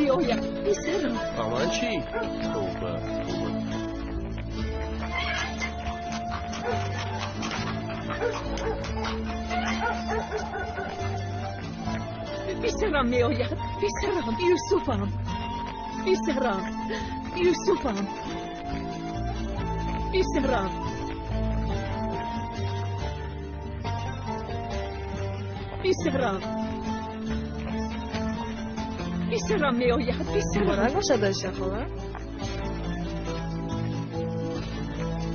меояд, писарам. Ба ман чӣ? Тавба, тавба. Писарам меояд, писарам, Юсуфам. Писарам, Юсуфам. Писарам. Писарам. Писарам меояд, писарам. Муборак бошад, Оиша хола.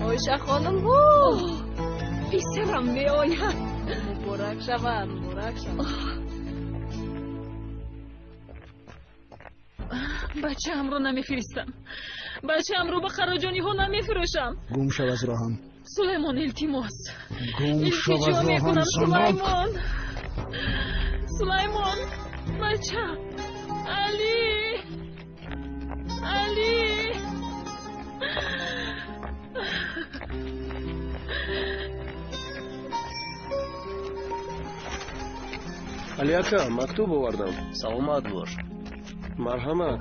Оиша хонум, Писарам меояд. Муборак шавад, муборак шавад. Бачаамро намефиристам. Бачаамро ба хароҷониҳо намефурӯшам. Гум шав аз роҳам. Сулаймон, илтимос. Гум шав аз Илтиҷо роҳам, мекунам, занак. Сулаймон. Сулаймон, бачаам. Али! Али! Али ака, мактуб овардам. Саломат бош. Марҳамат,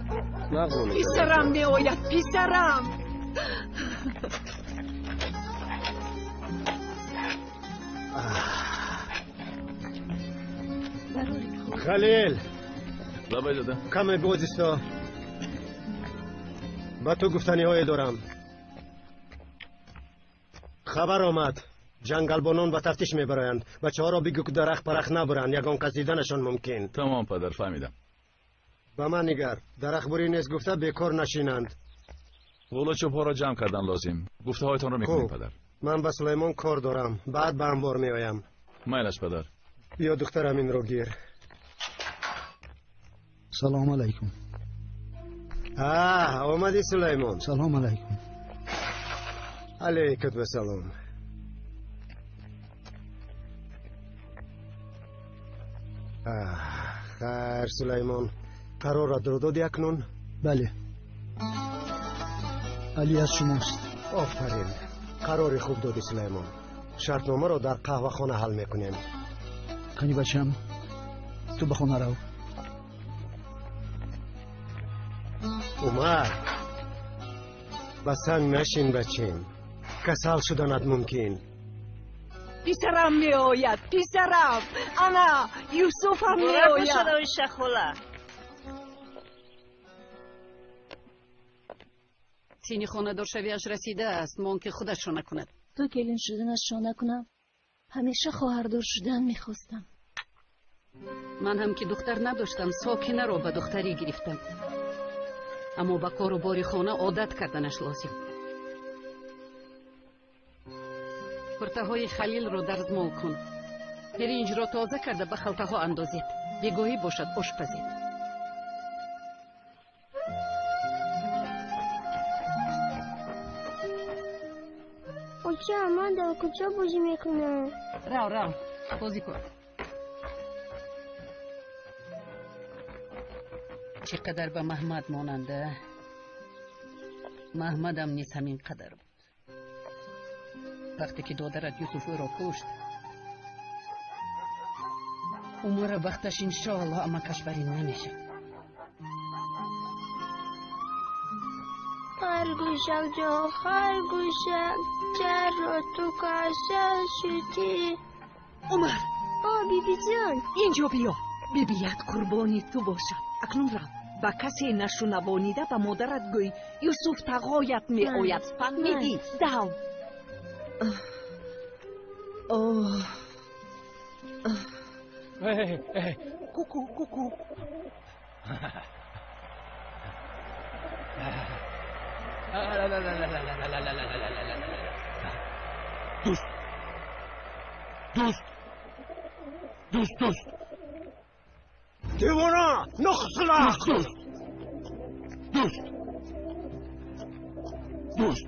нағз монед. Писарам меояд, писарам. Халил, Лабай, дада. Каме бозисто. Ба ту гуфтаниҳое дорам. Хабар омад. Ҷангалбонон ба тафтиш мебароянд. Бачаҳоро бигӯ, ки дарахт парах набуранд, ягон кас диданашон мумкин. Тамом, падар, фаҳмидам. Ба ман нигар, дарахтбурӣ нест гуфта бекор нашинанд. Ғулу чӯбҳоро ҷамъ кардан лозим. Гуфтаҳоятонро мекунем, Хуб. падар. Ман ба Сулаймон кор дорам, баъд ба анбор меоям. Майлаш, падар. Биё, духтарам, инро гир. Салом алайкум. А, омадӣ, Сулаймон. Салом алайкум. Алейкум ассалом. Хайр, Сулаймон, қароратро додӣ акнун? Бале, Али аз шумост. Офарин, қарори хуб додӣ, Сулаймон. Шартномаро дар қаҳвахона ҳал мекунем. Кани, бачам, ту ба хона рав. Умар, ба санг нашин, бачем, касал шуданат мумкин. Писарам меояд, писарам. Ана, Юсуфам Муборак бошад, меояд. Оиша хола. Синни хонадоршавиаш расидааст, мон ки худашро накунад. То келин шуданашро накунам, ҳамеша хоҳардор шудан мехостам. Ман ҳам ки духтар надоштам, Сокинаро ба духтарӣ гирифтам. Аммо ба кору бори хона одат карданаш лозим. Куртаҳои Халилро дарзмол кун. Биринҷро тоза карда ба халтаҳо андозед. Бегоҳӣ бошад, ош пазед. Оча, ман дар кӯча бозӣ мекунам. Рав, рав, бозӣ кун. Чӣ қадар ба Маҳмад монанда. Маҳмадам низ ҳамин қадар буд. Вақте ки додарат Юсуф ӯро кушт, Умара бахташ иншоаллоҳ амакаш бар ин намешавад. Харгӯшак ҷо, харгӯшак, чаро ту касал шудӣ? Умар! О, бибиҷон! Инҷо биё. Бибият қурбони ту бошад. Акнун рав. Ба касе нашунавонида ба модарат гӯй. Юсуф тағоят меояд. Фаҳмидӣ? Дав. Ку-ку, ку-ку. Дӯст, дӯст, дӯст, дӯст. Девона, нохсилақ! Дӯст, дӯст, дӯст.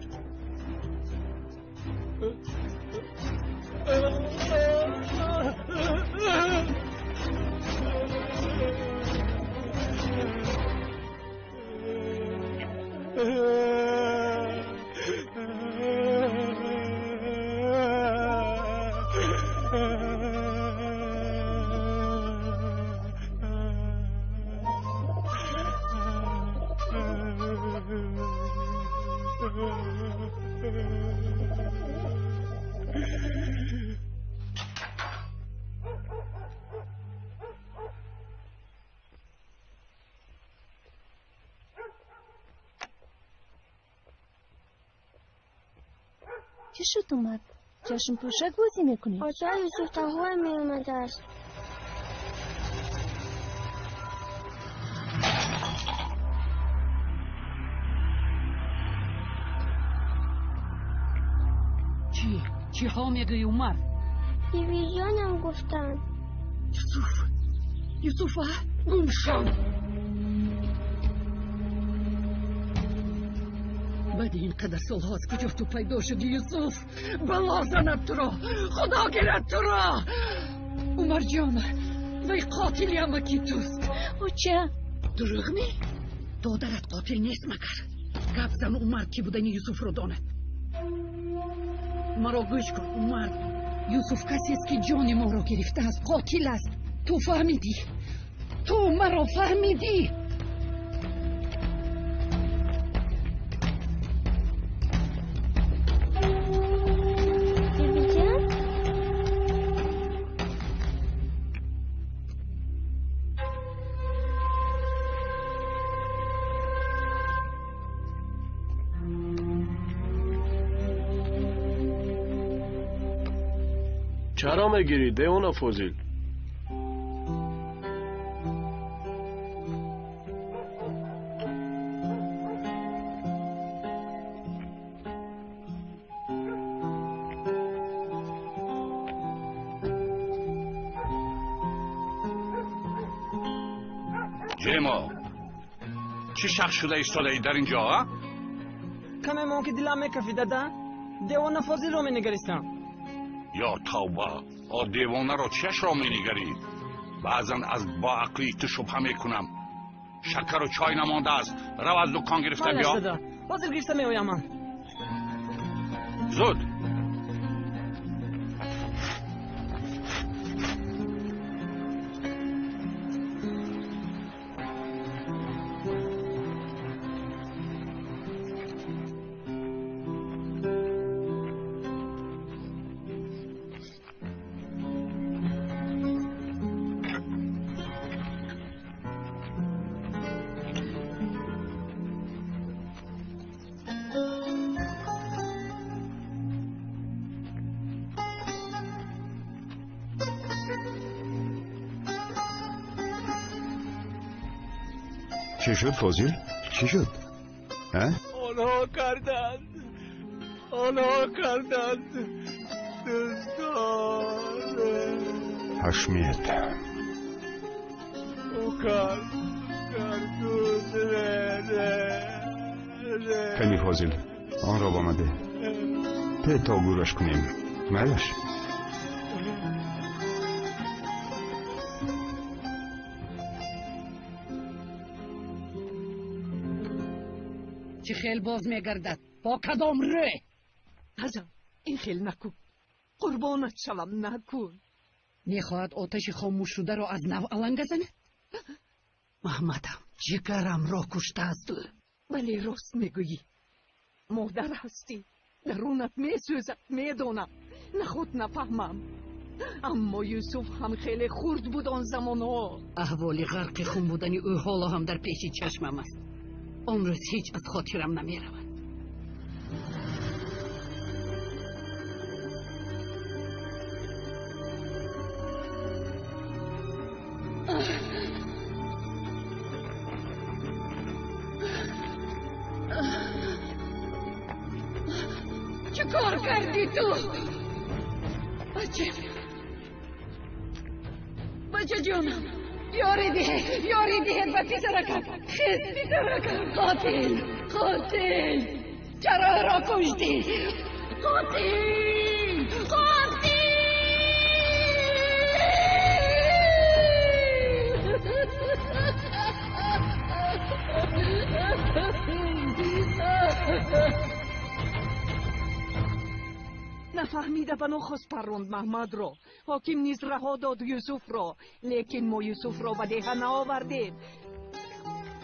Чӣ шуд, Умар? Чашмпӯшак бозӣ мекунӣ? Оча, Юсуф тағоя меомадааст. Чӣ? Чиҳо мегӯӣ, Умар? Бибиҷонам гуфтанд. Юсуф, Юсуфа, гум шав. Баъди ин қадар солҳо аз куҷо ту пайдо шудӣ, Юсуф? Бало занад туро, Худо гирад туро. Умарҷон, вай қотили амаки туст. Оча. Дурӯғ ме? Додарат қотил нест магар? Гап зан, Умар, ки будани Юсуфро донад. Маро гӯш кун, Умар. Юсуф касест, ки ҷони моро гирифтааст, қотил аст. Ту фаҳмидӣ? Ту маро фаҳмидӣ? Бибиҷон? Чаро мегирӣ, девона Фозил? Ҷемо, чӣ шахс шуда истодаӣ дар ин ҷо, а? Каме мон ки дилам мекафид, дада. Девона Фозилро менигаристам. Ё тавба, о девонаро чиашро менигарӣ? Баъзан аз боақлии ту шубҳа мекунам. Шакару чой намондааст, рав аз дукон гирифта Майлаш, биё. дада, ҳозир гирифта меоям ман. Зуд. Чӣ шуд, Фозил? Чӣ шуд? А? Онҳо карданд, онҳо карданд, дӯстон. Ҳашмет. Ӯ кард, кард, дӯст. Ре, ре, ре. Кани, Фозил, онро ба ман деҳ. Те то гӯраш кунем. Майлаш? Чӣ хел боз мегардад? Бо кадом рӯй? Азам, ин хел накун, қурбонат шавам, накун. Мехоҳад оташи хомӯшшударо аз нав аланга занад? Маҳмадам, ҷигарамро куштааст ӯ. Бале, рост мегӯӣ, модар ҳастӣ, дарунат месӯзад, медонам, нахуд нафаҳмам. Аммо Юсуф ҳам хеле хурд буд он замонҳо. Аҳволи ғарқи хун будани ӯ ҳоло ҳам дар пеши чашмам аст. Он рӯз ҳеҷ аз хотирам намеравад. Чӣ кор кардӣ ту? Бача, бачаҷонам, ёрӣ диҳед, ёрӣ диҳед ба писаракам. Хез, писаракам. Қотил, қотил, чаро ӯро куштӣ? Қотил, қотил! Нафаҳмида ба нохост парронд Маҳмадро. Ҳоким низ раҳо дод Юсуфро, лекин мо Юсуфро ба деҳа наовардем.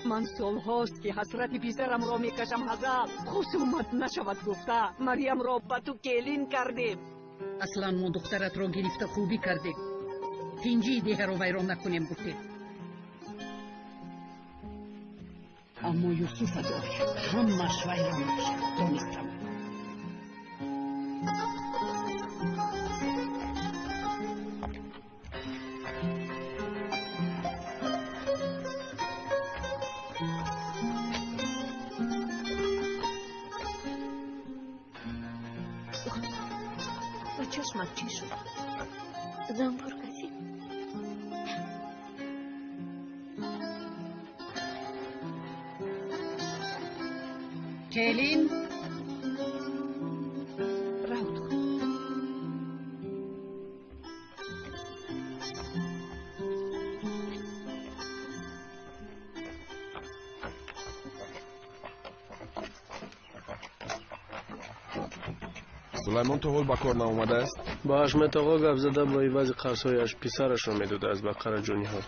Ман солҳост ки ҳасрати писарамро мекашам Ҳазал. Хусумат нашавад гуфта Марьямро ба ту келин кардем. Аслан мо духтаратро гирифта хубӣ кардем. Тинҷии деҳаро вайрон накунем гуфтем. Аммо Юсуф аз ояд ҳамаш вайрон мешавад, донистам. Ба чашмат чӣ шуд? Занбур газид. Келин, рав ту. Сулаймон то ҳол ба кор наомадааст? Ба Ҳашмат оғо гап зада, ба ивази қарзҳояш писарашро медодааст ба Қараҷониҳо.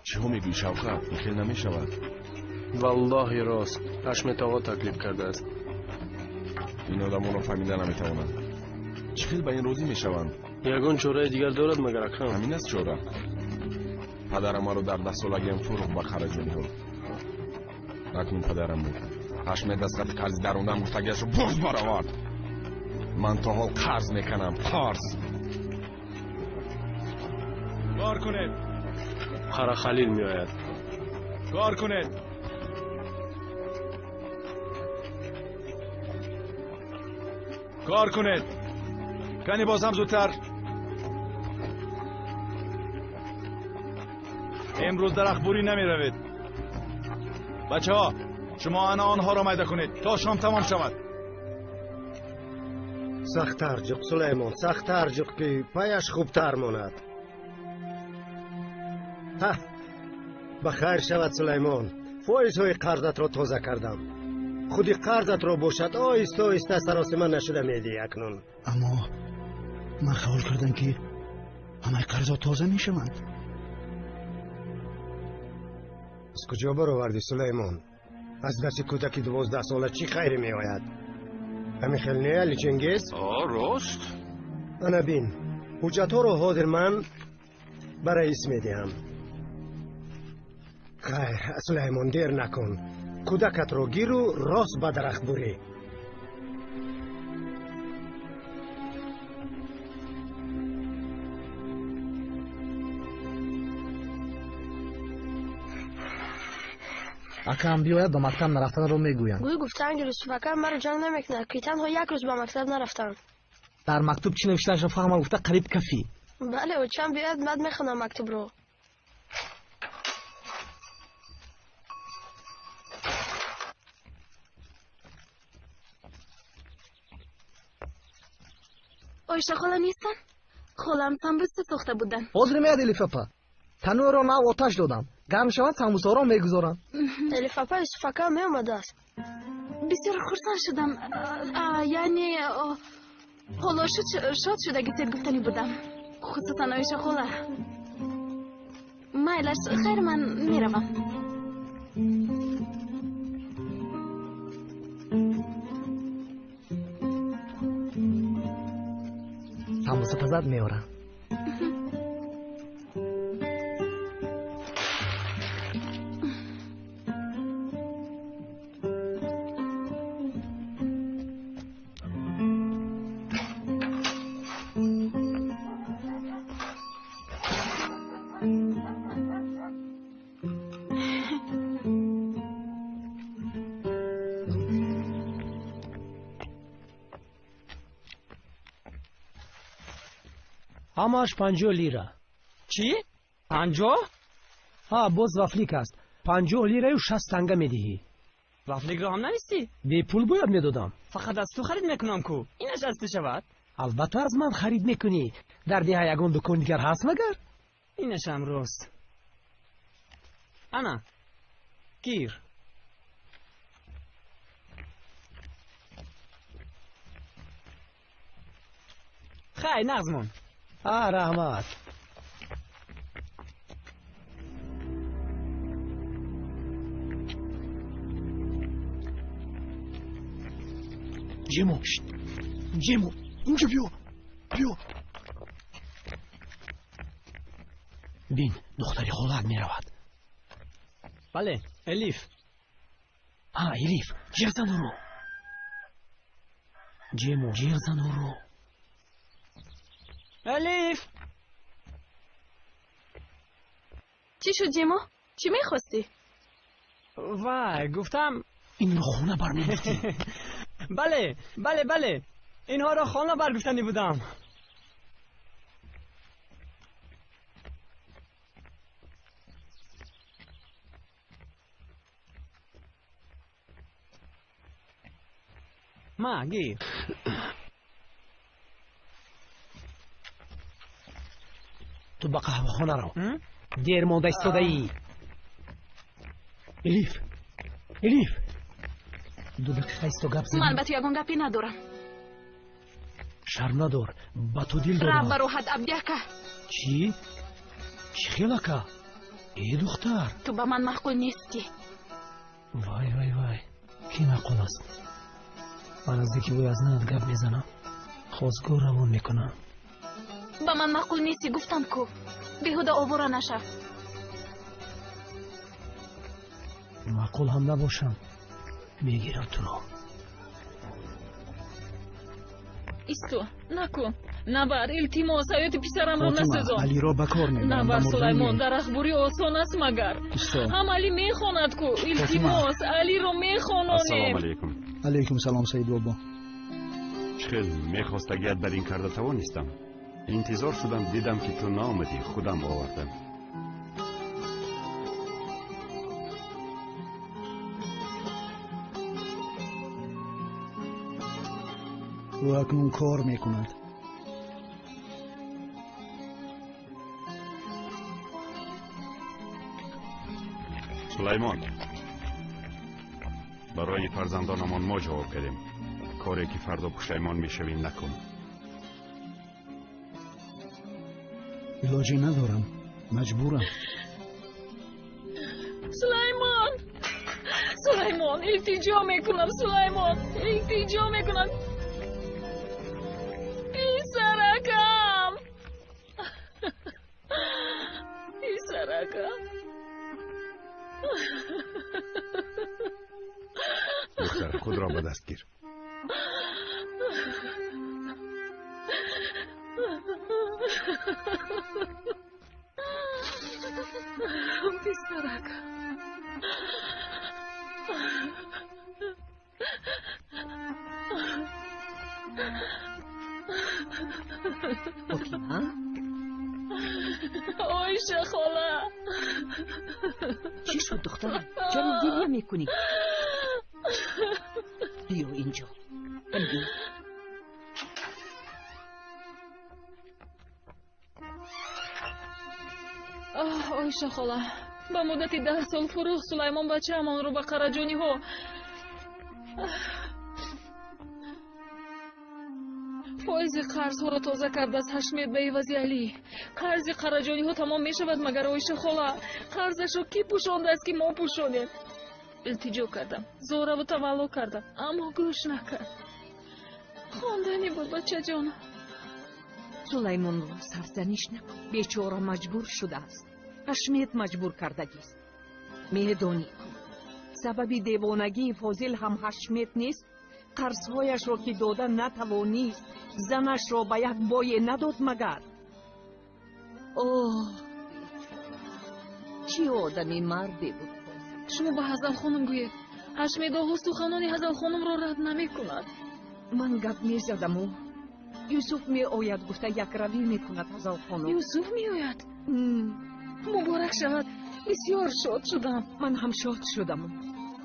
Чиҳо мегӯӣ, Шавкат? Ин хел намешавад. Валлоҳи рост, Ҳашмат оғо таклиф кардааст. Ин одамонро фаҳмида наметавонанд. Чӣ хел ба ин розӣ мешаванд? Ягон чораи дигар дорад магар акам? Ҳамин аст чора. Падарам маро дар даҳсолагиам фурӯхт ба Қараҷониҳо. Акнун падарам буд. Ҳашмат аз хати қарзи дарондам гуфтагиашро боз баровард. Ман то ҳол қарз мекунам, қарз. Кор кунед. Қарахалил меояд. Кор кунед. Кор кунед. Кани боз ҳам зудтар. Имрӯз дарахтбурӣ намеравед. Бачаҳо, шумо ана онҳоро майда кунед то шом тамом шавад. Сахттар ҷуқ, Сулаймон, сахттар ҷуқ, ки паяш хубтар монад. Ҳа, ба хайр шавад, Сулаймон. Фоизҳои қарзатро тоза кардам. Худи қарзатро бошад оҳиста оҳиста саросима нашуда медиҳӣ акнун. Аммо ман хаёл кардам, ки ҳамаи қарзҳо тоза мешаванд. Аз куҷо баровардӣ, Сулаймон? Аз дасти кӯдаки 12сола чӣ хайре меояд? Ҳамин хел не, Али Чингиз? Рост. Ана бин, ҳуҷҷатҳоро ҳозир ман ба раис медиҳам. Хайр, Сулаймон, дер накун. Кӯдакатро гиру рост ба дарахт бурӣ. Акам биёяд, ба мактаб нарафтанро мегӯянд. Гӯй гуфтаанд, ки Юсуф акам маро ҷанг намекунад, ки танҳо як рӯз ба мактаб нарафтам. Дар мактуб чӣ навиштаашро фаҳмам гуфта қариб кафӣ. Бале, очам биёяд, баъд мехонам мактубро. Оиша хола нестанд? Холам самбуса сохта буданд. Ҳозир меяд, Элиф апа. Танӯрро нав оташ додам. Гарм шавад, самбусаҳоро мегузорам. Элиф апа, Юсуф акам меомадааст. Бисёр хурсанд шудам. Яъне ҳоло шод шудаги сер гуфтанӣ будам. Хусусан Оиша хола. Майлаш, хайр, ман меравам. Самбуса пазад, меорам. Ҳамааш 50 лира. Чӣ? 50? Ҳа, боз вафлик аст. 50 лираю 60 танга медиҳӣ. Вафликро ҳам навистӣ? Бепул бояд медодам. Фақат аз ту харид мекунам ку. Инаш аз ту шавад? Албатта аз ман харид мекунӣ. Дар деҳа ягон дукон дигар ҳаст магар? Инашам рост. Ана, гир. Хай, нағз мон. А, раҳмат. Ҷимо, Ҷимо, инҷо биё, биё. Бин, духтари холаат меравад. Бале, Элиф. Ҳа, Элиф, ҷеғ зан ӯро. Ҷимо, ҷеғ зан ӯро. Элиф! Чӣ шуд, Ҷимо? Чӣ мехостӣ? Вай, гуфтам инро хона бармегуфтӣ. Бале, бале, бале, инҳоро хона баргуфтанӣ будам. Ма, гир. Ту ба қаҳвахона рав. Дер монда истодаӣ. Элиф, Элиф, 2 дақиқа исто, гап занем. Ман ба ту ягон гапе надорам. Шарм надор, ба ту дил додам. Рав ба роҳат, Абдиака. Чӣ? Чӣ хел ака? Э, духтар. Ту ба ман маъқул нестӣ. Вай, вай, вай, кӣ маъқул аст? Ба наздики бӯй аз занат гап мезанам. Хостгор равон мекунам. Ба ман маъқул нестӣ, гуфтам ку. Беҳуда овора нашав. Маъқул ҳам набошам, мегирам туро. Исто, накун. Набар, илтимос, ҳаёти писарамро Фотима, насӯзон. Алиро ба кор мебарам. Набар, Ба мурдан Сулаймон, не. дарахтбурӣ осон аст магар. Исто. Ҳам Али мехонад ку. Илтимос, Алиро мехононем. Ассалому алайкум. Алайкум салом, Саид бобо. Чӣ хел мехостагият бар ин карда тавонистам. Интизор шудам, дидам ки ту наомадӣ, худам овардам. Ӯ акнун кор мекунад. Сулаймон, барои фарзандонамон мо ҷавоб кардем. Коре ки фардо пушаймон мешавӣ накун. Илоҷе надорам, маҷбурам. Сулаймон, Сулаймон, илтиҷо мекунам, Сулаймон, илтиҷо мекунам. Писаракам, писаракам. Духтар, худро ба даст гир. Писаракам. Фотима? Оиша хола. Чӣ шуд, духтарам? Чаро гирья мекунӣ? Биё инҷо. Биё. Оҳ, Оиша хола, ба муддати 10 сол фурӯхт Сулаймон бачаамонро ба қараҷониҳо. Фоизи қарзҳоро тоза кардааст Ҳашмед ба ивази Алӣ. Қарзи қараҷониҳо тамом мешавад, магар Оиша хола қарзашро кӣ пӯшондааст, ки мо пӯшонем? Илтиҷо кардам, зораву тавалло кардам, аммо гӯш накард. Хонданӣ буд, бачаҷон. Сулаймонро сарзаниш накун. Бечора маҷбур шудааст. Ҳашмед маҷбур кардагист. Медонӣ ку, сабаби девонагии Фозил ҳам Ҳашмед нест. Қарзҳояшро ки дода натавонист, занашро ба як бое надод магар. Оҳ, чӣ одами марде буд. Шумо ба Ҳазалхонум гӯед, Ҳашмед оғоз суханони Ҳазалхонумро рад намекунад. Ман гап мезадаму Юсуф меояд гуфта якравӣ мекунад Ҳазалхонум. Юсуф меояд? Муборак шавад, бисёр шод шудам. Ман ҳам шод шудам.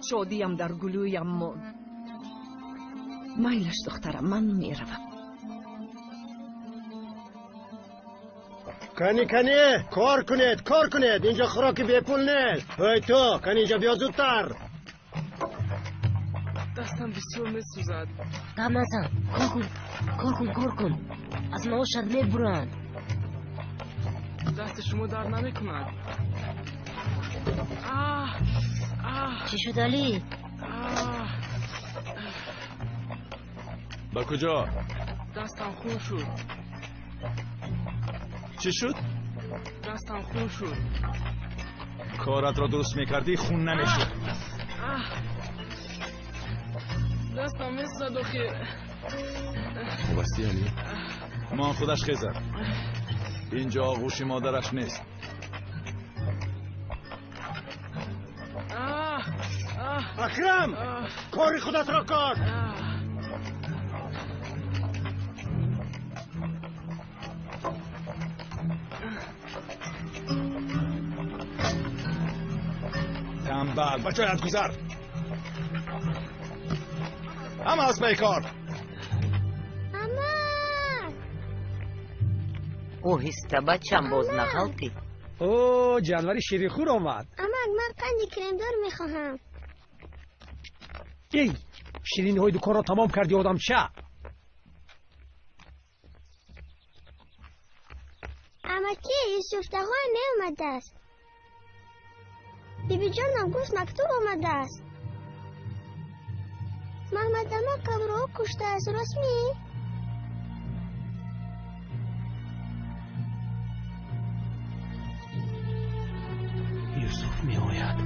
Шодиям дар гулӯям монд. Майлаш, духтарам, ман меравам. Кани, кани, кор кунед, кор кунед, инҷо хӯроки бепул нест. Ой ту, кани инҷо биё зудтар. Дастам бисёр месӯзад. Гап назан, кор кун, кор кун, кор кун. Аз маошат мебуранд. Дасти шумо дард намекунад. Аҳ, аҳ. Чӣ шуд, Алӣ? Аҳ. Ба куҷо? Дастам хун шуд. Чӣ шуд? Дастам хун шуд. Коратро дуруст мекардӣ, хун намешуд. Дастам месӯзад охир. Хуб ҳастӣ, Алӣ? Мон худаш хезад. Инҷо оғӯши модараш нест. Акрам, кори худатро кор. Танбал, ба ҷоят гузар. Ҳама аз паи кор. Оҳиста, бачам, боз нағалтӣ. О, ҷанвари ширихӯр омад. Амак, ман қанди кремдор мехоҳам. Эй, шириниҳои дуконро тамом кардӣ, одамча. Амаки, Юсуфтағой меомадааст. Бибиҷонам гуфт, мактуб омадааст. Маҳмадамак қабрро куштааст, ростмӣ? Юсуф меояд.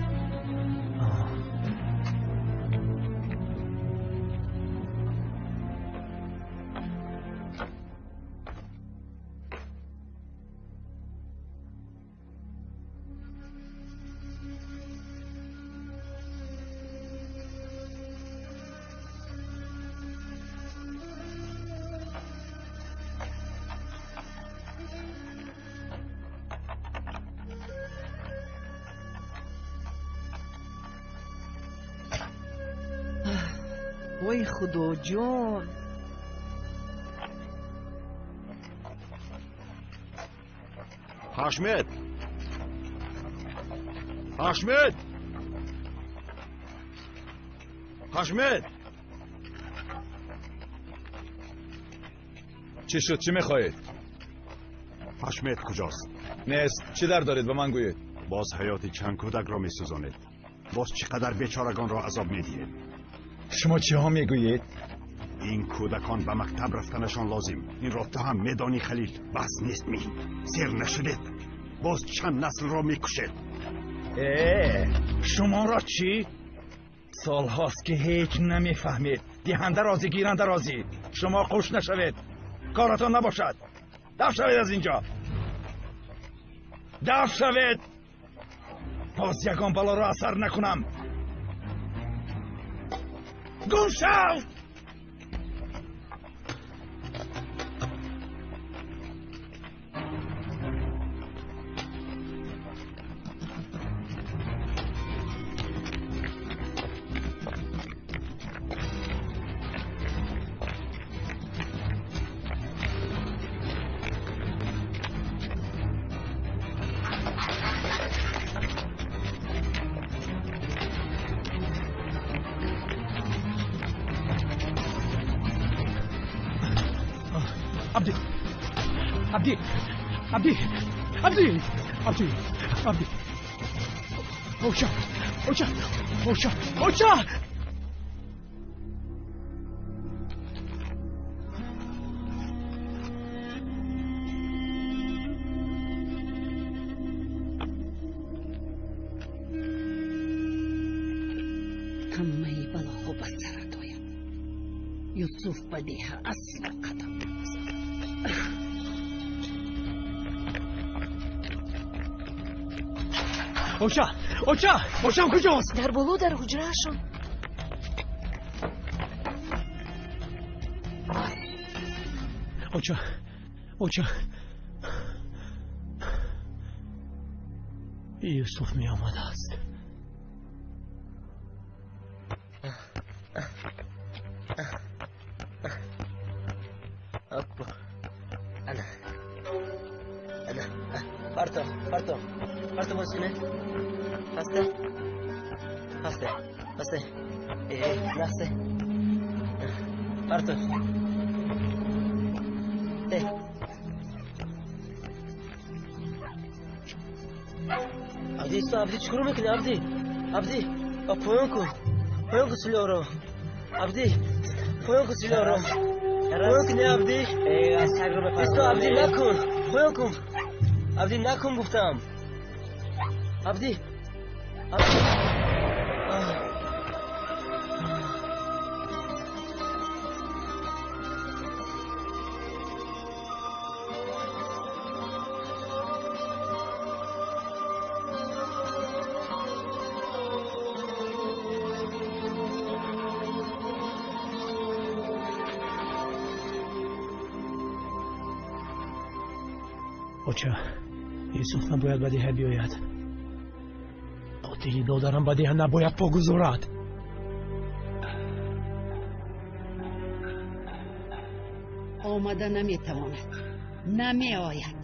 Ой, Худоҷон! Ҳашмет! Ҳашмет! Ҳашмет! Чӣ шуд? Чӣ мехоҳед? Ҳашмет куҷост? Нест. Чӣ дард доред, ба ман гӯед? Боз ҳаёти чанд кӯдакро месӯзонед. Боз чӣ қадар бечорагонро азоб медиҳед. Шумо чиҳо мегӯед? Ин кӯдакон ба мактаб рафтанашон лозим. Инро ту ҳам медонӣ, Халил. Бас нест ми. Сер нашудед. Боз чанд наслро мекушед. Шуморо чӣ? Солҳост ки ҳеҷ намефаҳмед. Диҳанда розӣ, гиранда розӣ. Шумо қуш нашавед. Коратон набошад. Даф шавед аз инҷо. Даф шавед. Боз ягон балоро асар накунам. Гум шав! Абди! Абди! Абди! Абди! Абди! Абди! Оча! Оча! Оча! Оча! Ҳамаи балоҳо ба сарат ояд. Юсуф ба деҳа асло қадам намегузорад. Оча! Оча! Очам куҷост? Дар боло, дар ҳуҷраашон. Оча! Оча! Юсуф меомадааст. Ана. Ана. Парто, парто. Парто бошине. Пасте. Пасте. Пасте. Насте. Парто. Те. Абди, исто, Абди, чӣ кор мекунӣ, Абди? Абди, поён кун. Поён кун силоҳро. Абди. Поён кун силоҳро. Поён кун, Абдӣ. Аз сагро бепарво. Исто, Абдӣ, накун. Поён кун. Абдӣ, накун гуфтам. Абдӣ. Оча, Юсуф набояд ба деҳа биёяд. Қотили додарам ба деҳа набояд по гузорад. Омада наметавонад, намеояд.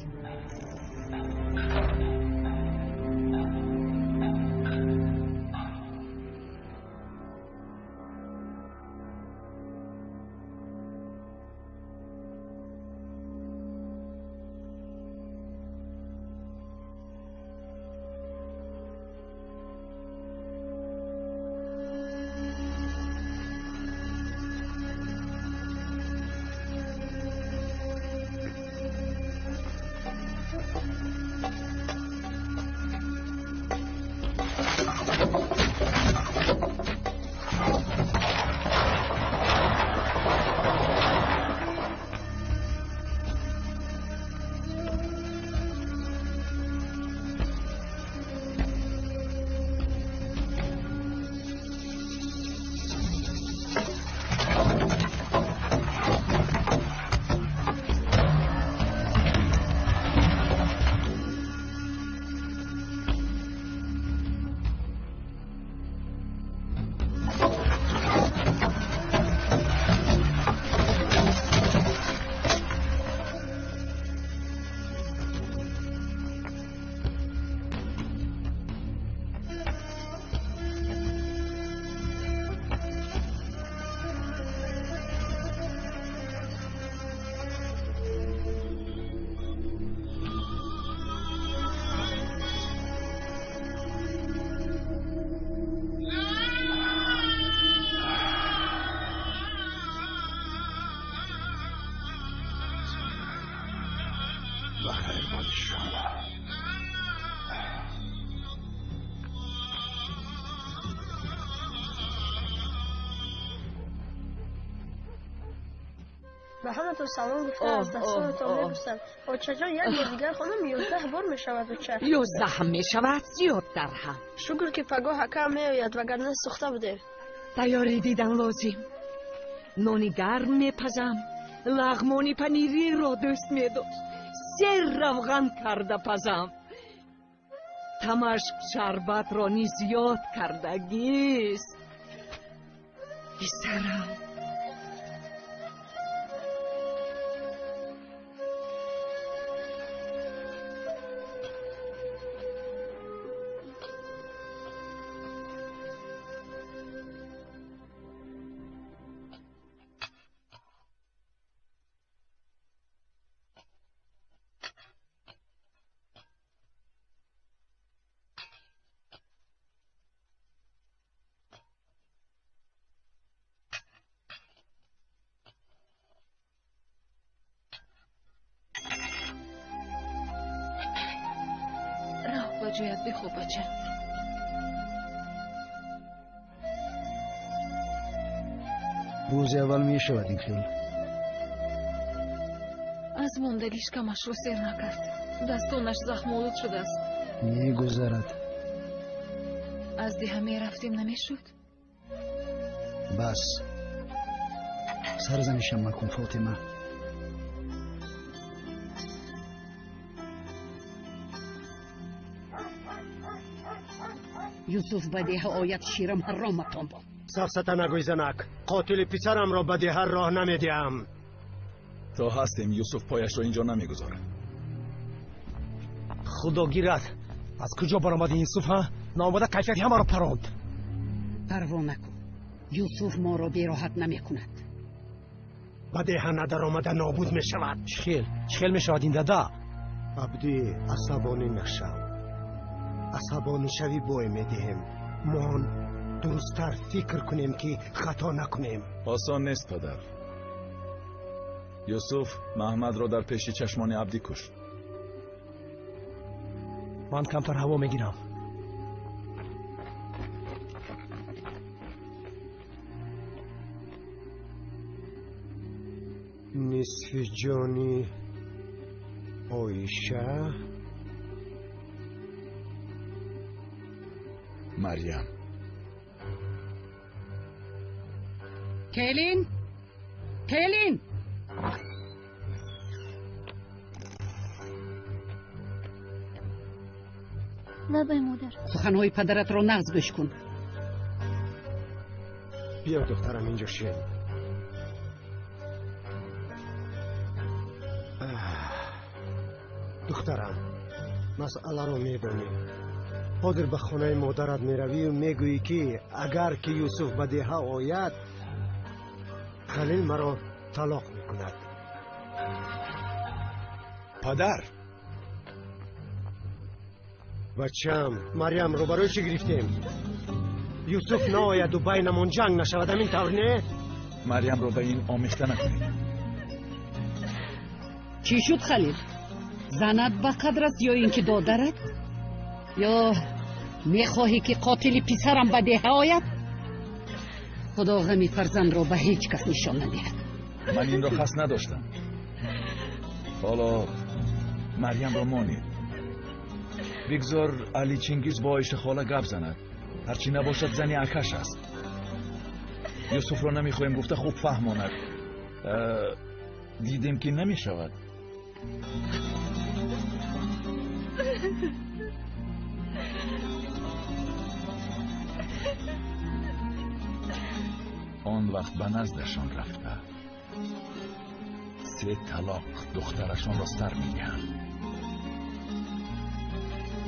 Ба ҳаматон салом гуфта аз дастонатон мебӯсам. Очаҷон, як бор дигар хонам, 11 бор мешавад, оча. 11 мешавад, зиёдтар ҳам. Шукр, ки пагоҳ акам меояд, вагарна сӯхта будем. Тайёрӣ дидан лозим. Нони гарм мепазам, лағмони панириро дӯст медошт. Сер равған карда пазам. Тамашк шарбатро низ зиёд кардагист. Писарам. Ҷоят бихоб, бача. Рӯзи аввал мешавад ин хел. Аз мондагӣ шикамашро сер накард. Дастонаш захмолуд шудааст. Мегузарад. Аз деҳа мерафтем, намешуд? Бас. Сарзанишам макун, Фотима. Юсуф ба деҳа ояд, ширам ҳароматон бод. Сафсата нагӯй, занак. Қотили писарамро ба деҳа роҳ намедиҳам. То ҳастем, Юсуф пояшро инҷо намегузорад. Худо гирад, аз куҷо баромад ин Юсуф, ҳа? Наомада кайфияти ҳамаро паронд. Парво накун, Юсуф моро бероҳат намекунад. Ба деҳа надаромада нобуд мешавад. Чӣ хел? Чӣ хел мешавад ин, дада? Абдӣ, асабонӣ нашав. Асабонӣ шавӣ, бой медиҳем. Мон Дурусттар фикр кунем, ки хато накунем. Осон нест, падар. Юсуф Маҳмадро дар пеши чашмони Абдӣ кушт. Ман камтар ҳаво мегирам. Нисфи ҷони Оиша, Марьям. Келин, келин. Лабай, модар. Суханҳои падаратро нағз гӯш кун. Биё, духтарам, инҷо шин. Духтарам, масъаларо медонӣ. Ҳозир ба хонаи модарат меравию мегӯӣ, ки агар ки Юсуф ба деҳа ояд, Халил маро талоқ мекунад. Падар! Бачам, Марьямро барои чӣ гирифтем? Юсуф наояду байнамон ҷанг нашавад, ҳамин тавр не? Марьямро ба ин омехта накунед. Чӣ шуд, Халил? Занат ба қадр аст ё ин ки додарат? Ё мехоҳӣ, ки қотили писарам ба деҳа ояд? Худо ғами фарзандро ба ҳеҷ кас нишон надиҳад. Ман инро қасд надоштам. Ҳоло Марьямро монед. Бигзор Али Чингиз бо Оиша хола гап занад. Ҳарчи набошад, зани акаш аст. Юсуфро намехоҳем гуфта хуб фаҳмонад. Дидем, ки намешавад. Он вақт ба наздашон рафта, се талоқ духтарашонро сар медиҳанд.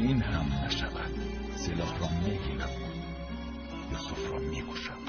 Ин ҳам нашавад, силоҳро мегирам, Юсуфро мекушам.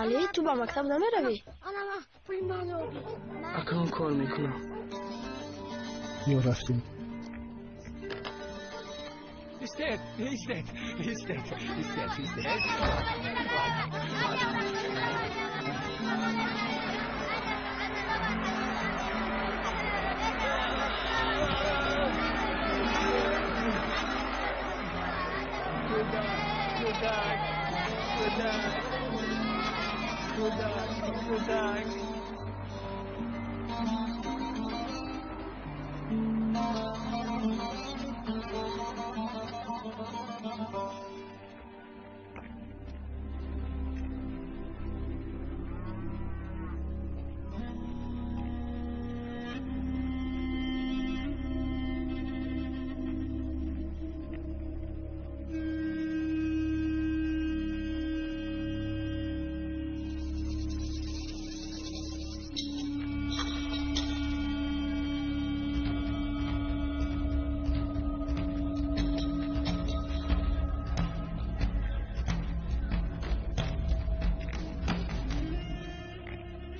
Али, ту ба мактаб намеравӣ? Акнун кор мекунам. Ё рафтем. Истед, истед, истед, истед, истед. Кӯдак, кӯдак, кӯдак, кӯдак, кӯдак.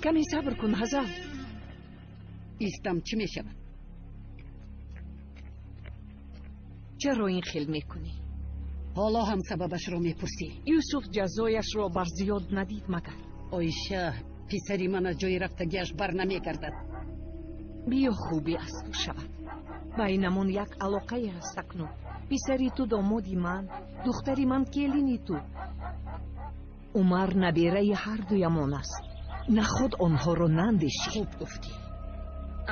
Каме сабр кун, Ҳазал. Истам, чӣ мешавад? Чаро ин хел мекунӣ? Ҳоло ҳам сабабашро мепурсӣ. Юсуф ҷазояшро бар зиёд надид магар? Оиша, писари ман аз ҷои рафтагиаш бар намегардад. Биё, хубӣ аз ту шавад. Байнамон як алоқае ҳаст акнун. Писари ту домоди ман, духтари ман келини ту. Умар набераи ҳардуямон аст. Наход онҳоро наандешӣ. Хуб гуфтӣ.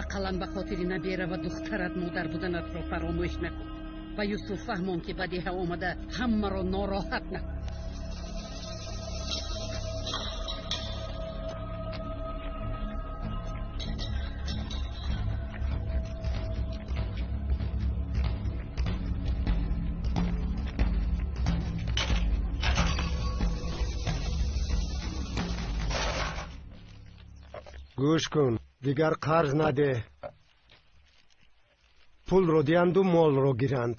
Ақаллан ба хотири набера ва духтарат модар буданатро фаромӯш накун. Ба Юсуф фаҳмон, ки ба деҳа омада ҳамаро нороҳат накун. Гӯш кун, дигар қарз надеҳ. Пулро диҳанду молро гиранд.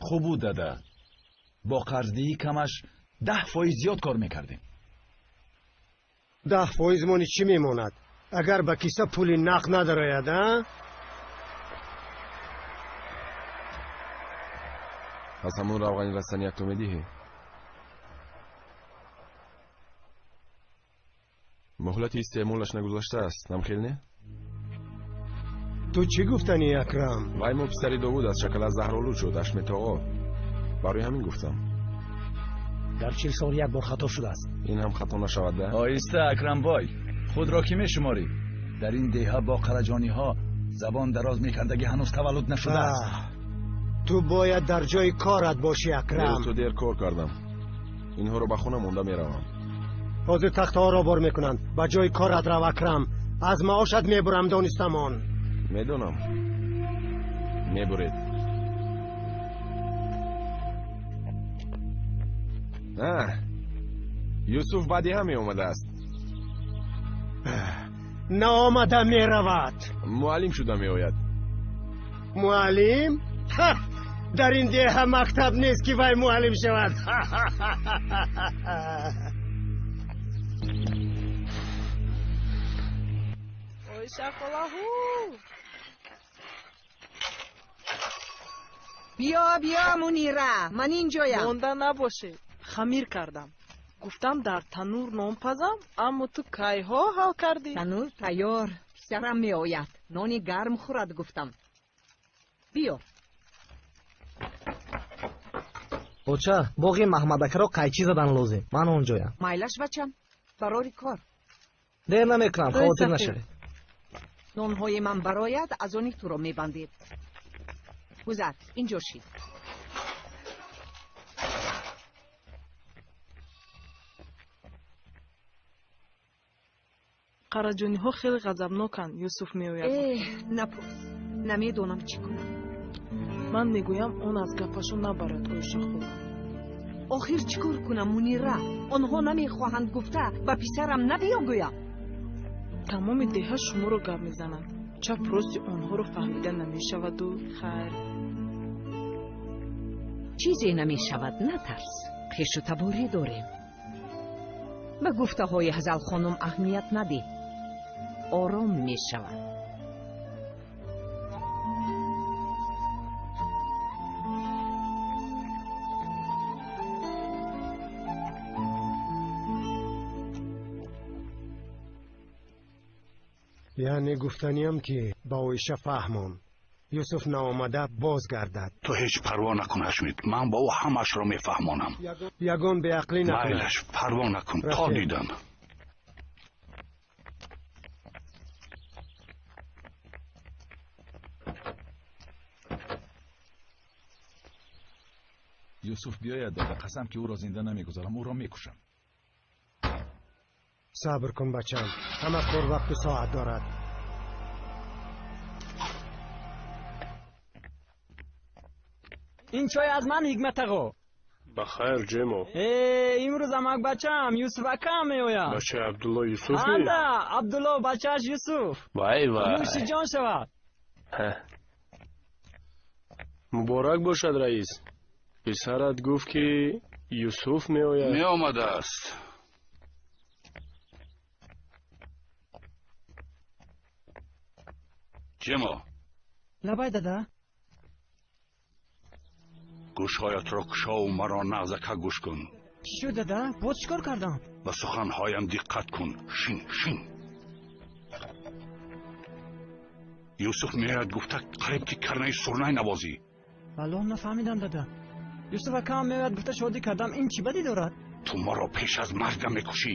Хуб буд, дада. Бо қарздиҳӣ камаш 10% зиёд кор мекардем. 10% мони чӣ мемонад, агар ба киса пули нақд надарояд, а? Аз ҳамон равғани растани якто медиҳӣ? Муҳлати истеъмолаш нагузаштааст, намхел не? Ту чӣ гуфтанӣ, Акрам? Вай мо писари Довуд аз шакала заҳролуд шуд, Ҳашметоғо. Барои ҳамин гуфтам. Дар 40 сол як бор хато шудааст. Ин ҳам хато нашавад, да? Оҳиста, Акрамбой, худро кӣ мешуморӣ? Дар ин деҳа бо қараҷониҳо забон дароз мекардагӣ ҳанӯз таваллуд нашудааст. Ту бояд дар ҷои корат бошӣ, Акрам. Ту дер кор кардам. Инҳоро ба хона монда меравам. Ҳозир тахтаҳоро бор мекунанд. Ба ҷои корат рав, Акрам. Аз маошат мебурам, донистамон. Медонам. Мебуред. Юсуф ба деҳа меомадааст. Наомада меравад. Муаллим шуда меояд. Муаллим? Дар ин деҳа мактаб нест, ки вай муаллим шавад. Оиша холаҳу! Биё, биё, Мунира, ман инҷоям. Монда набошед, хамир кардам. Гуфтам дар танур нон пазам, аммо ту кайҳо ҳал кардӣ? Танур тайёр, писарам меояд. Нони гарм хӯрад гуфтам. Биё. Оча, боғи Маҳмадакаро қайчӣ задан лозим. Ман онҷоям. Майлаш, бачам, барори кор. Дер намекунам, хавотир нашавед. Нонҳои ман барояд, аз они туро мебандед. Гузар, инҷо шид. Қараҷониҳо хеле ғазабноканд, Юсуф меояд. Эҳ, напурс, намедонам чӣ кунам. Ман мегӯям, он аз гапашон набарад, Оиша хола. Охир чӣ кор кунам, Мунира? Онҳо намехоҳанд гуфта ба писарам набиёгӯям. Тамоми деҳа шуморо гап мезананд. Чап рости онҳоро фаҳмида намешаваду хайр. Чизе намешавад, натарс. Хешу таборӣ дорем. Ба гуфтаҳои Ҳазалхонум аҳамият надеҳ. Ором мешавад. Яъне гуфтаниям, ки ба Оиша фаҳмон, Юсуф наомада боз гардад. Ту ҳеҷ парво накун, Ҳашмит. Ман ба ӯ ҳамаашро мефаҳмонам. Ягон беақлӣ накун. Майлаш, парво накун. То дидам. Юсуф биёяд, дада, қасам ки ӯро зинда намегузорам, ӯро мекушам. Сабр кун, бачам, ҳама кор вақту соат дорад. Ин чой аз ман, Ҳикмат ағо. Ба хайр, Ҷемо. Э, имрӯз амак бачаам Юсуф акам меояд. Бачаи Абдулло Юсуф? Анда, Абдулло бачааш Юсуф. Вай вай. Нӯши ҷон шавад. Муборак бошад, раис. Писарат гуфт, ки Юсуф меояд. Меомадааст. Тимо. Лабай дада. Гӯшҳоятро кушову маро нағзака гӯш кун. Чӣ шуд дада? Боз чӣ кор кардам? Ба суханҳоям диққат кун. Шин, шин. Юсуф меояд гуфта қариб ки карнаи сурнай навозӣ. Валлоҳ нафаҳмидам дада. Юсуф акаам меояд гуфта шодӣ кардам, ин чӣ бадӣ дорад? Ту маро пеш аз маргам мекушӣ.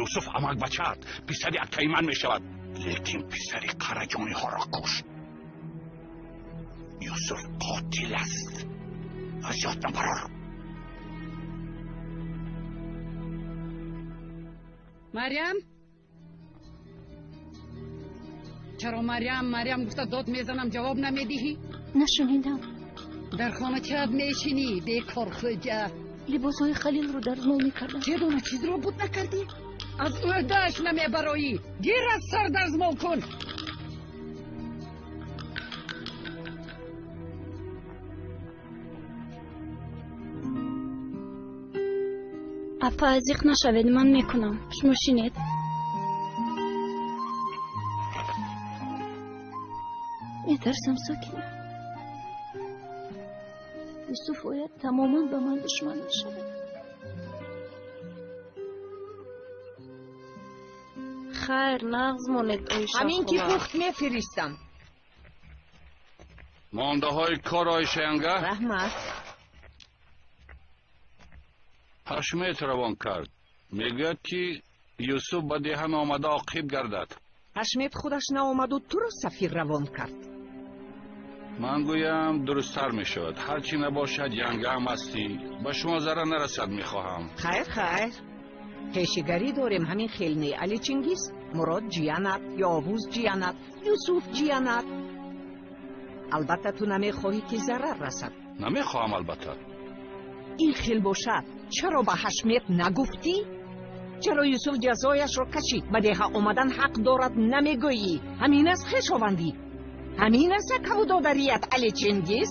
Юсуф амак бачаат, писари акаи ман мешавад, лекин писари қараҷониҳоро кушт. Юсуф қотил аст. Аз ёд набарор. Марьям? Чаро Марьям, Марьям гуфта дод мезанам, ҷавоб намедиҳӣ? Нашунидам. Дар хона чад мешинӣ, бекор хӯҷа? Либосҳои Халилро дарзмол мекардам. Чӣ дона чизро буд накардӣ? Аз ӯҳдааш намебароӣ. Гир аз сар дарзмол кун. Апа, зиқ нашавед, ман мекунам. Шумо шинед. Метарсам, Сокина. Юсуф ояд тамоман ба ман душман мешавад. Хайр, нағз монед, Оиша. Ҳамин ки пухт мефиристам. Мондаҳои кор, Оишаянга? Раҳмат. Ҳашмет равон кард. Мегӯяд ки Юсуф ба деҳа наомада оқиб гардад. Ҳашмет худаш наомаду туро сафир равон кард. Ман гӯям дурусттар мешавад. Ҳар чӣ набошад янгаам ҳастӣ. Ба шумо зарар нарасад мехоҳам. Хайр, хайр. Хешигарӣ дорем ҳамин хел не. Али Чингиз, Мурод ҷиянат, Ёвуз ҷиянат, Юсуф ҷиянат. Албатта ту намехоҳӣ ки зарар расад. Намехоҳам албатта. Ин хел бошад, чаро ба Ҳашмет нагуфтӣ? Чаро Юсуф ҷазояшро кашид? Ба деҳа омадан ҳақ дорад намегӯӣ? Ҳамин аст хешовандӣ? Ҳамин аст акаву додарият, Али Чингиз?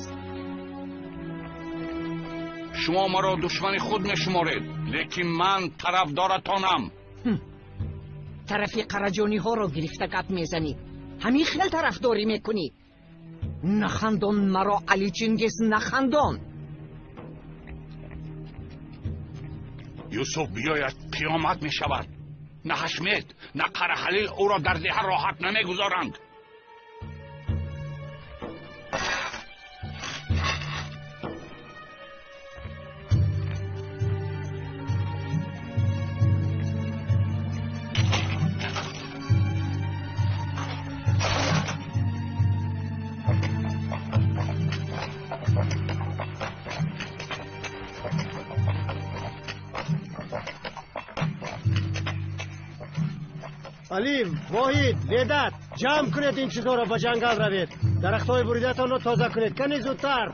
Шумо маро душмани худ мешуморед, лекин ман тарафдоратонам. Тарафи қараҷониҳоро гирифта гап мезанӣ. Ҳамин хел тарафдорӣ мекунӣ. Нахандон маро, Али Чингиз, нахандон. Юсуф биёяд қиёмат мешавад. На Ҳашмет, на Қарахалил ӯро дар деҳа роҳат намегузоранд. Али, Воҳид, Ведат, ҷамъ кунед ин чизҳоро, ба ҷангал равед. Дарахтҳои буридатонро тоза кунед. Кани зудтар.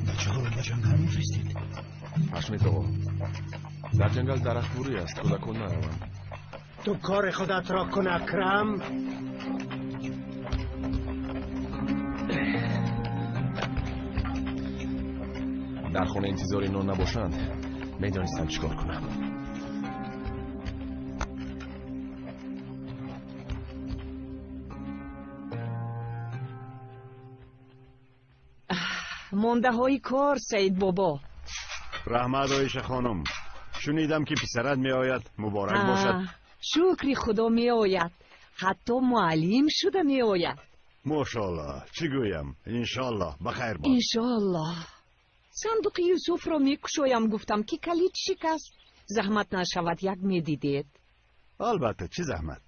Бачаҳоро ба ҷангал мефиристед? Ҳашмет оғо, дар ҷангал дарахтбурӣ аст, кӯдакон нараванд. Ту кори худатро кун, Акрам. Дар хона интизори нон набошанд, медонистам чӣ кор кунам. Мондаҳои кор, Саид бобо. Раҳмат, Оиша хонум. Шунидам ки писарат меояд. Муборак бошад. Шукри худо меояд. Ҳатто муаллим шуда меояд. Мошоаллоҳ, чӣ гӯям? Иншоаллоҳ, ба хайр бод. Иншоаллоҳ. Сандуқи Юсуфро мекушоям гуфтам ки калид шикаст. Заҳмат нашавад, як медидед. Албатта, чӣ заҳмат?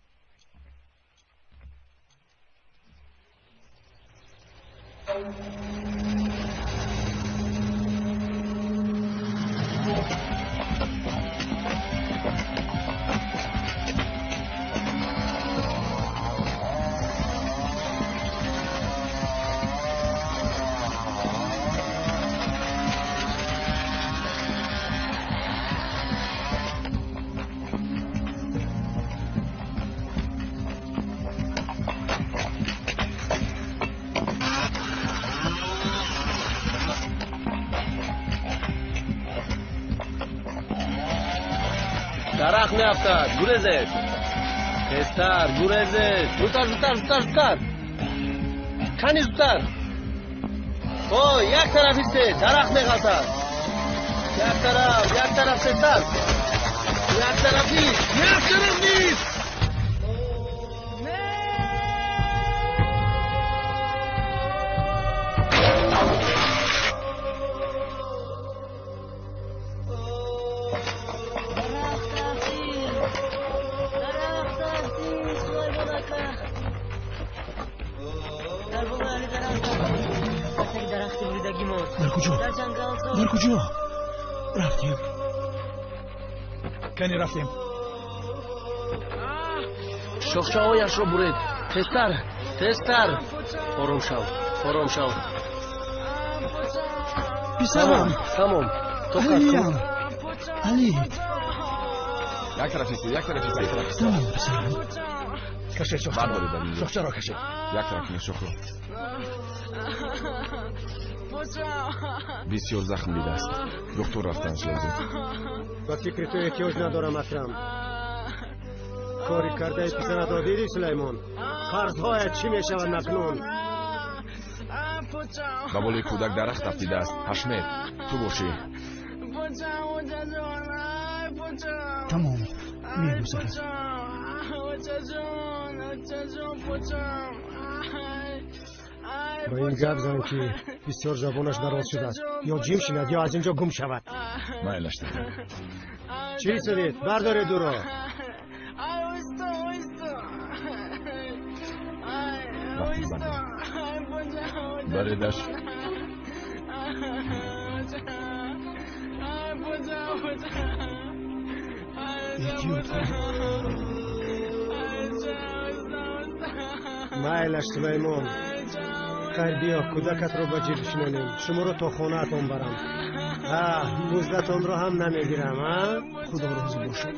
Дарахт меафтад, гурезед. Тезтар, гурезед. Зудтар, зудтар, зудтар, зудтар. Кани зудтар. О, як тараф истед, дарахт меғалтад. Як тараф, як тараф тезтар. Як тараф нист, як тараф нист. Дар куҷо? Дар куҷо? Рафтем. Кани рафтем. Шохчаҳояшро буред. Тезтар, тезтар. Ором шав, ором шав. Писарам. Тамом. Тоқат кун. Али. Як тараф истед, як тараф истед, як тараф истед. Тамом, писарам. Кашед шохчаро. Бардоред дар инҷо. Шохчаро кашед. Як тараф кунед шохро. Бисёр захм дидааст. Духтур рафтанаш лозим. Ба фикри ту эҳтиёҷ надорам, Акрам. Кори кардаи писаратро дидӣ, Сулаймон? Қарзҳоят чӣ мешавад акнун? Ба болои кӯдак дарахт афтидааст. Ҳашмет, ту бошӣ. Тамом, мегузарад. Ба ин гап зан, ки бисёр забонаш дароз шудааст. Ё ҷим шинад, ё аз ин ҷо гум шавад. Майлаш дада. Чӣ истодед? Бардоред ӯро. Баредаш. Эҳтиёт кун. Майлаш, Сулаймон. Хайр, биё, кӯдакатро ба ҷир шинонем. Шуморо то хонаатон барам. Ҳа, муздатонро ҳам намегирам, а? Худо розӣ бошад.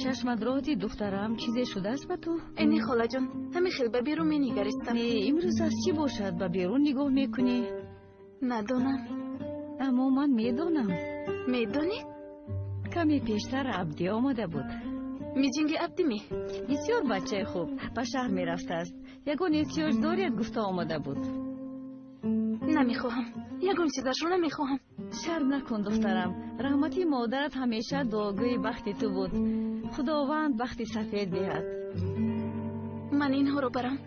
Чашмат роҳи духтарам, чизе шудааст ба ту? Не, холаҷон, ҳамин хел ба берун менигаристам. Не, имрӯз аз чӣ бошад ба берун нигоҳ мекунӣ? Надонам. Аммо ман медонам. Медонӣ? Каме пештар Абдӣ омада буд. Миҷинги Абдӣ ми? Бисёр бачаи хуб, ба шаҳр мерафтааст. Ягон эҳтиёҷ доред гуфта омада буд. Намехоҳам, ягон чизашро намехоҳам. Шарм накун, духтарам. Раҳмати модарат ҳамеша дуогӯи бахти ту буд. Худованд бахти сафед диҳад. Ман инҳоро барам.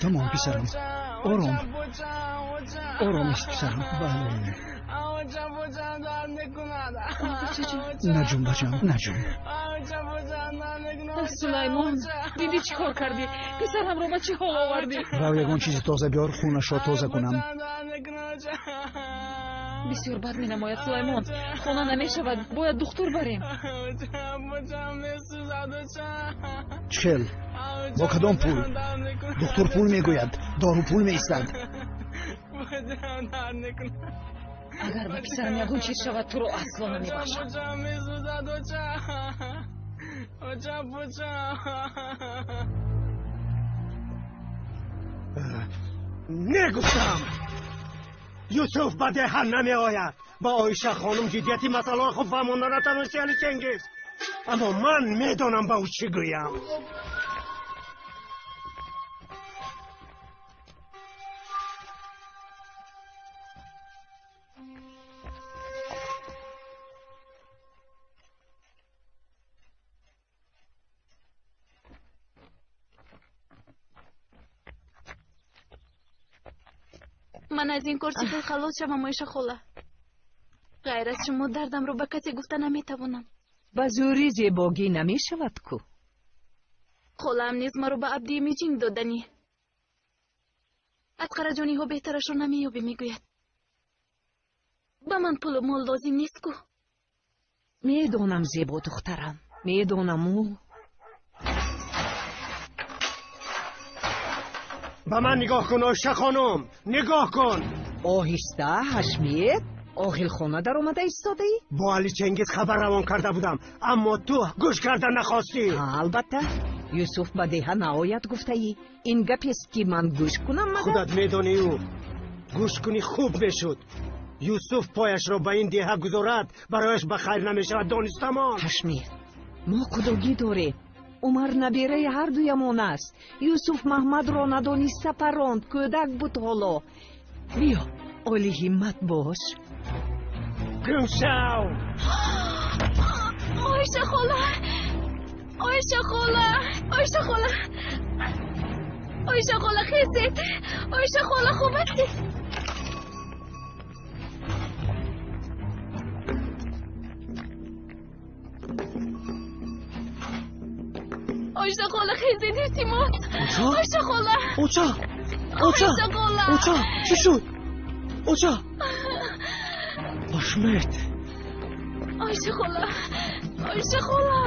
Тамом, писарам. Ором. Ором ист, писарам. Бале. Наҷум, бачам, наҷум. Сулаймон, дидӣ чӣ кор кардӣ? Писарамро ба чӣ ҳол овардӣ? Рав, ягон чизи тоза биёр, хунашро тоза кунам. Бисёр бад менамояд, Сулаймон. Хона намешавад, бояд духтур барем. Чӣ хел? Бо кадом пул? Духтур пул мегӯяд, дору пул меистад. Агар ба писарам ягон чиз шавад, туро асло намебахшам. Негуфтам, Юсуф ба деҳа намеояд. Ба Оиша хонум ҷиддияти масъаларо хуб фаҳмонда натавонисти, Али Ченгиз. Аммо ман медонам ба ӯ чӣ гӯям. Ман аз ин кор чӣ хел халос шавам, Оиша хола? Ғайр аз шумо дардамро ба касе гуфта наметавонам. Ба зӯрӣ зебогӣ намешавад ку. Холаам низ маро ба Абдии Миҷинг доданӣ. Аз қараҷониҳо беҳтарашро намеёбӣ, мегӯяд. Ба ман пулу мол лозим нест ку. Медонам, зебо духтарам, медонаму. Ба ман нигоҳ кун, Оиша хонум, нигоҳ кун. Оҳиста, Ҳашмет, оғилхона даромада истодаӣ? Бо Али Ченгиз хабар равон карда будам, аммо ту гӯш карда нахостӣ. Албатта, Юсуф ба деҳа наояд гуфтаӣ. Ин гапест, ки ман гӯш кунам магар? Худат медонӣ, ӯ гӯш кунӣ хуб мешуд. Юсуф пояшро ба ин деҳа гузорад, барояш ба хайр намешавад, донистамон. Ҳашмет, мо худогӣ дорем. Умар набераи ҳардуямон аст. Юсуф Маҳмадро надониста паронд, кӯдак буд ҳоло. Биё, олиҳиммат бош. Гум шав! Оиша хола! Оиша хола! Оиша хола! Оиша хола, хезед! Оиша хола, хуб ҳастед? Оиша хола, хезед, илтимос! Оиша хола! Оча! Оча! Оча! Чӣ шуд? Оча! Ҳашмет! Оиша хола! Оиша хола!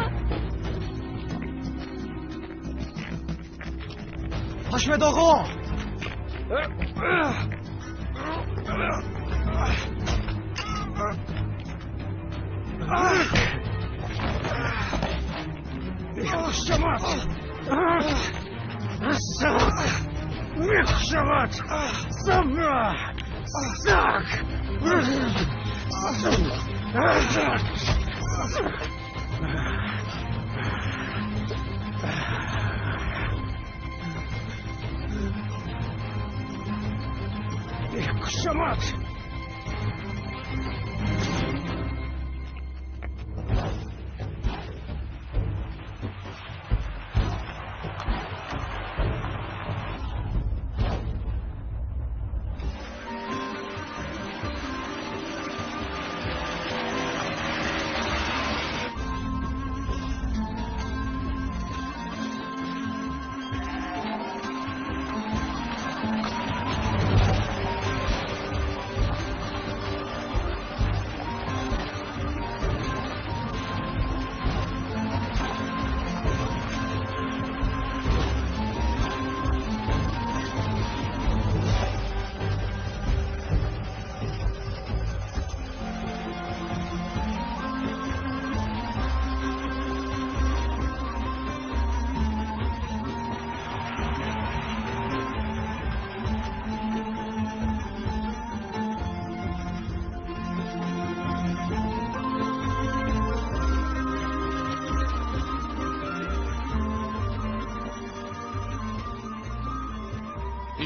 Ҳашмет оғо! Мехушавад! Мехушавад! Сабра! Сак! Мехушавад!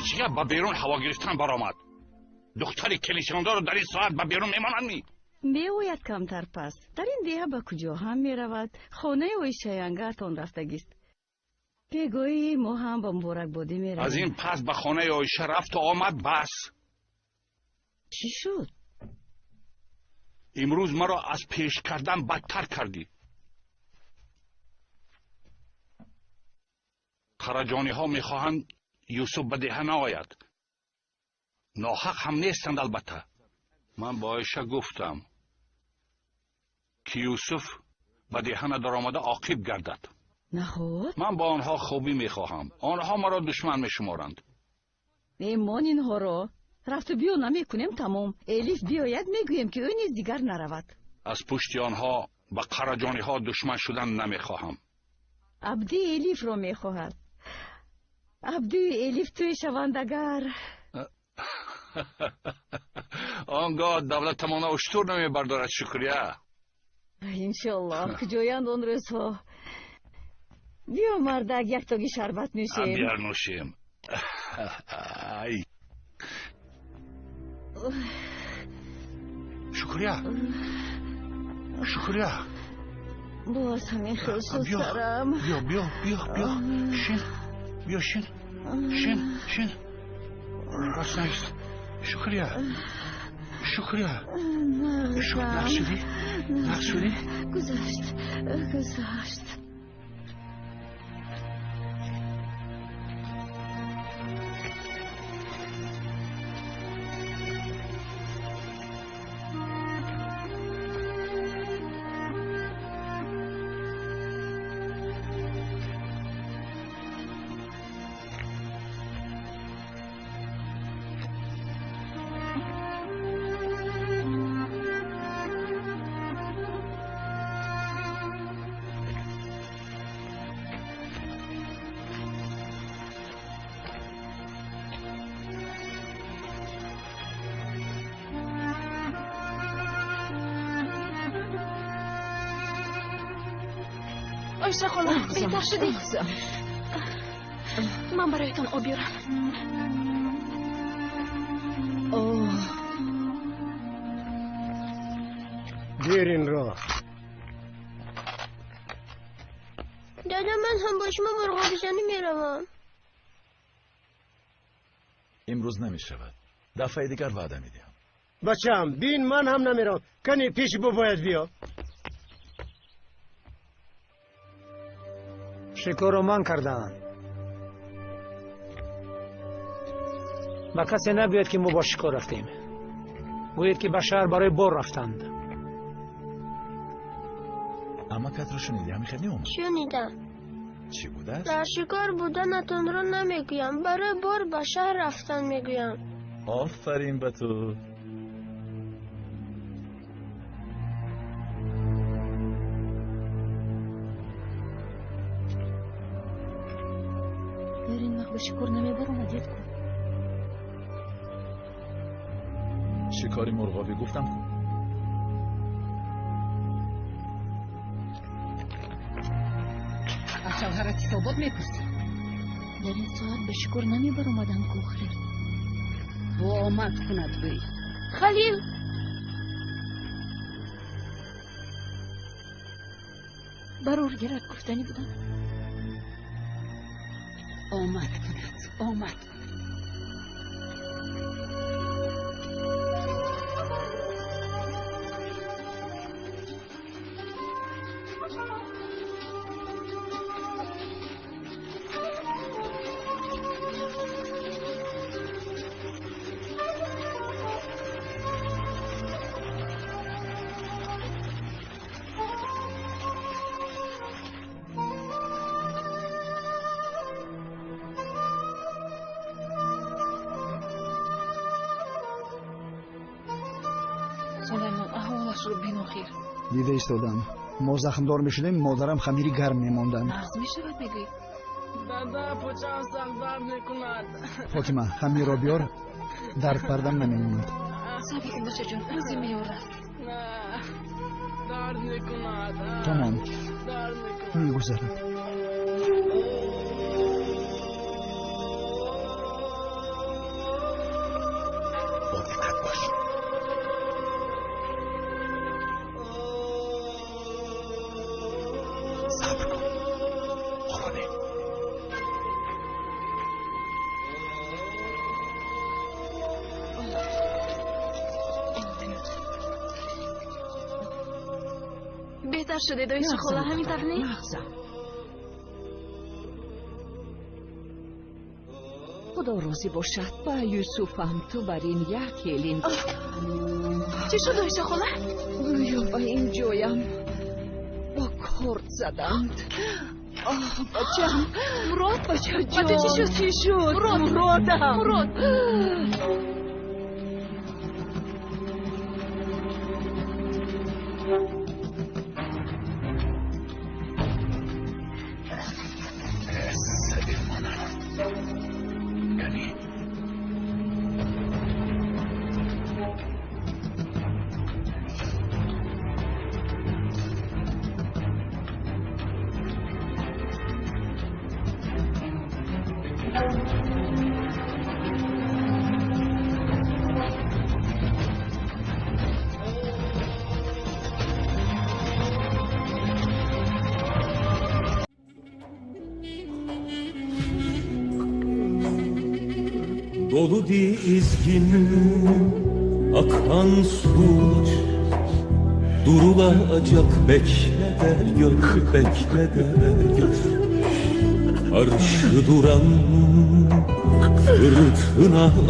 Чия ба берун ҳаво гирифтан баромад? Духтари келишондору дар ин соат ба берун мемонанд ми? Меояд камтар пас. Дар ин деҳа ба куҷо ҳам меравад? Хонаи Оишаянгаатон рафтагист. Бегоҳӣ мо ҳам ба муборакбодӣ меравем. Аз ин пас ба хонаи Оиша рафту омад бас. Чӣ шуд? Имрӯз маро аз пеш кардан бадтар кардӣ. Қараҷониҳо мехоҳанд Юсуф ба деҳа наояд. Ноҳақ ҳам нестанд албатта. Ман ба Оиша гуфтам, ки Юсуф ба деҳа надаромада оқиб гардад. Наход? Ман ба онҳо хубӣ мехоҳам. Онҳо маро душман мешуморанд. Мемон инҳоро. Рафту биё намекунем тамом. Элиф биёяд, мегӯем, ки ӯ низ дигар наравад. Аз пушти онҳо ба қараҷониҳо душман шудан намехоҳам. Абди Элифро мехоҳад. Абдию Элиф тӯй шаванд агар. Он гоҳ давлатамона уштур намебардорад, Шукрия. Иншоллоҳ, куҷоянд он рӯзҳо? Биё, мардак, яктоги шарбат нӯшем. Биёр нӯшем. Шукрия, Шукрия. Боз ҳамин хел шуд сарам. Биё, биё, биё, биё, шин. Биё, шин, шин, шин. Рост наист. Шукрия, Шукрия. Нағз шудӣ? Нағз шудӣ? Гузашт, гузашт. Оиша хола, беҳтар шудӣ? Ман бароятон об биёрам. Гир инро. Дада, ман ҳам бо шумо мурғобизанӣ меравам. Имрӯз намешавад. Дафъаи дигар ваъда медиҳам. Бачаам, бин, ман ҳам намеравам. Кани пеши бобоят биё. Шикорро ман кардаам. Ба касе нагӯяд, ки мо бо шикор рафтем. Гӯед, ки ба шаҳр барои бор рафтанд. Амакатро шунидӣ, ҳамин хел неомад? Шунидам. Чӣ будааст? Дар шикор буданатонро намегӯям, барои бор ба шаҳр рафтан мегӯям. Офарин ба ту. Дар ин вақт ба шикор намебаромадед ку? Шикори мурғобӣ гуфтам ку. Аз шавҳарат ҳисобот мепурсӣ? Дар ин соат ба шикор намебаромадам ку, охир. Бо омад кунад гӯй. Халил! Барор гирад гуфтанӣ будам. Омад кунад, омад кунад. Сулаймон, аҳволашро бин охир. Дида истодам. Мо захмдор мешудем, модарам хамири гарм мемонданд. Нағз мешавад, мегӯӣ? Дада, почаам сахт дард мекунад. Фотима, хамирро биёр, дард пардам намемонад. Сабр кун, бачаҷон, ҳозир меорам. Дард мекунад. Тамом. Дард мекунад. Мегузарад. Бо диққат бош. Сабр кун. Ҳоло не. Беҳтар шудед, Оиша хола, ҳамин тавр не? Нағзам. Худо розӣ бошад ба Юсуфам, ту бар ин як елин. Чӣ шуд, Оиша хола? Гӯё ба ин ҷоям бо корд заданд. Оҳ, бачам. Мурод? Бачаҷон. Ба ту чӣ шуд? Чӣ шуд? Мурод. Муродам. Мурод. Кани. Dolu dizgin akan sular, durulacak bekle de gör, bekle de gör. Karşı duran fırtınalar.